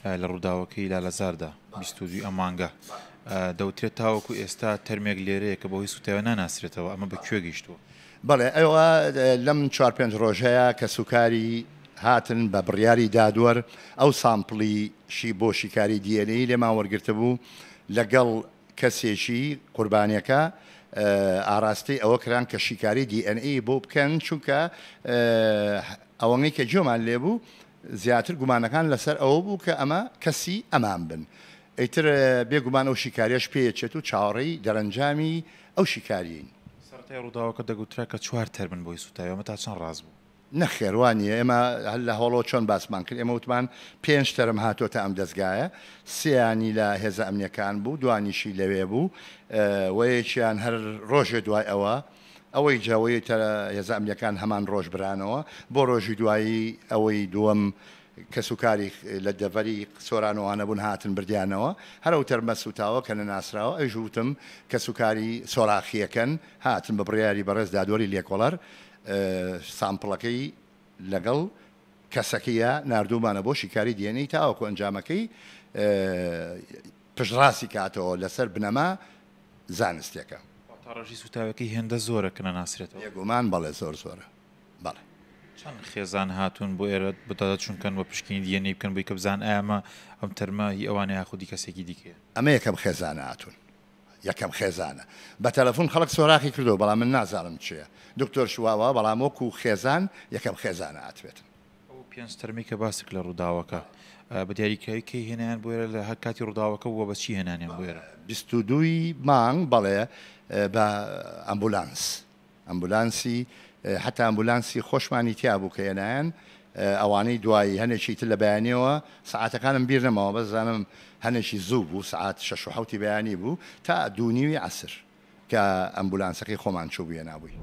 لە ڕووداوەکەی لالەزاردا 22 ئەم مانگە دەوترێت تاوەکو ئێستا تەرمێک لێرەیە کە بەهۆی سووتاوە ناناسرێتەوە، ئەمە بە کوێ گەیشتووە؟ بەڵێ ئەوە لەم چوار پێنج ڕۆژەیە کەسوکاری هاتن بە بڕیاری دادوەر ئەو sample ی شی بۆ شیکاری DNA لێمان وەرگرتبوو لەگەڵ کەسێکی قوربانیەکە ئاراستەی ئەوە کران کە شیکاری DNA بۆ بکەن چونکە ئەوەنەی کە گوێمان لێبوو زیاتر گومانەکان لەسەر ئەوە بوو کە ئەمە کەسی ئەمان بن ئیتر بێ گومان ئەو شیکاریەش پێیەچێت و چاوەڕێی دەرەنجامی ئەو شیکاریەین. سەرەتای ڕووداوەکە دەگوترا کە چوار تەرمن بۆی سووتاوی، ئەمە تا چەند ڕاست بوو؟ نەخێر وا نییە، ئێمە هەر لە هۆڵەوە چۆن باسمان کرد، ئێمە وتمان پێنج تەرم هاتۆتە ئەم دەزگایە، سێیانی لە هێزە ئەمنییەکان بوو، دوانیشی لەوێ بوو و یەکیان هەر ڕۆژێ دوای ئەوە، ئەوەی جەوەی هێزە ئەمنییەکان هەمان ڕۆژ برانەوە، بۆ ڕۆژی دوایی ئەوەی دووەم کەسوکاری لە دەڤەری سۆران و ئەوانە بوون هاتن بردیانەوە، هەر ئەو تەرمە سووتاوە کە نەناسراوە، ئەویش وتم کەسوکاری سۆراخییەکەن، هاتن بە بڕیاری بەڕێز دادوەری لێکۆڵەر sample ەکەی لەگەڵ کەسەکەیا ناردوومانە بۆ شیکاری DNA تاوەکو ئەنجامەکەی پشتڕاستی کاتەوە لەسەر بنەما زانستیەکە. واتە ڕێژەی سووتاوەکەی هێندە زۆرە کە نەناسرێتەوە؟ بێگومان بەڵێ زۆر زۆرە بەڵێ. چەند خێزان هاتوون بۆ ئێرە بەدواداچوون بکەن و پشکنینی DNA بکەن بۆی کە بزانن ئایا ئەمە ئەم تەرمە هی ئەوانە یاخود هی کەسێکی دیکەیە؟ ئەمە یەکەم خێزانە هاتوون. یەکەم خێزانە بە تەلەفون خەڵک سۆراخی کردوە بەڵام من نازانم چێە دکتۆر شواوە بەڵام وەکو خێزان یەکەم خێزانە هاتبێتن. ئەو پێنج تەرمەی کە باست کرد لە ڕووداوەکە بە دیاریکراوی کەی هێنایان بۆ ئێرە لە هەر کاتی ڕووداوەکە بووە بە چی هێنانیان بۆ ئێرە؟ 22 ی مانگ بەڵێ بە ئەمبولانس ئەمبولانسی حەتا ئەمبولانسی خۆشمانی تیا بوو کە هێنایان ئەوانەی دوایی هەنێکی تر لە بەیانیەوە سەعاتەکانم بیر نەماوە بەس زانم هەنێکی زوو بوو سەعات شەش و حەوتی بەیانی بوو تا دوو نیوی عەسر کە ئەمبولانسەکەی خۆمان چوو بوو هێنابووی.